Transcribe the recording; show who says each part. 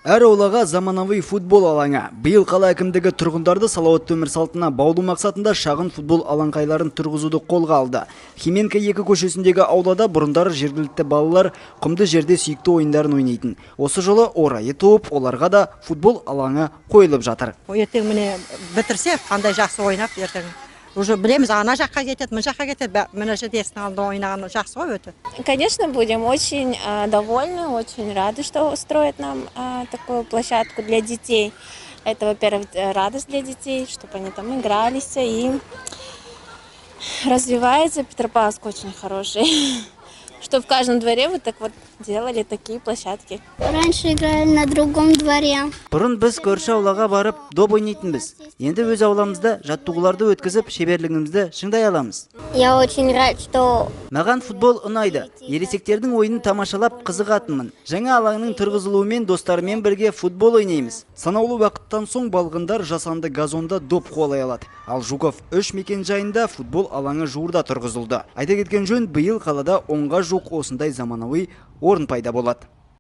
Speaker 1: Әр аулаға заманауи футбол алаңы. Биыл қала әкімдігі тұрғындарды салауатты өмір салтына баулу мақсатында шағын футбол алаңқайларын тұрғызуды қолға алды. Хименко 2 көшесіндегі аулада бұрындары жергілікті балалар құмды жерде сүйікті ойындарын ойнайтын. Осы жолы орайы туып, оларға да футбол алаңы қойылып жатыр.
Speaker 2: Ертең міне бітірсе, қандай жақсы ойнап ертең. Уже білеміз, ана жаққа кетеді, мына жаққа кетеді, мына жерде есіктің алдында ойнаған жақсы ғой өте.
Speaker 3: Конечно, будем очень довольны, очень рады, что строят нам такую площадку для детей. Это, во-первых, радость для детей, чтобы они там игрались и развивается. Петропавловск очень хороший, что в каждом дворе вот так вот делали такие площадки.
Speaker 4: Раньше играли на другом дворе.
Speaker 1: Бұрын біз көрші аулаға барып доп ойнайтынбыз. Енді өз ауламызда жаттығуларды өткізіп, шеберлігімізді шыңдай аламыз.
Speaker 4: Я очень рад, что
Speaker 1: Маған футбол ұнайды. Ересектердің ойынын тамашалап қызығатынмын. Жаңа алаңның тұрғызылуымен достарыммен бірге футбол ойнаймыз. Санаулы уақыттан соң балғындар жасанды газонда доп қуалай алады. Ал Жуков 3 мекен жайында футбол алаңы жуырда тұрғызылды. Айта кеткен жөн, биыл қалада 10-ға жуық осындай заманауи орын пайда болады.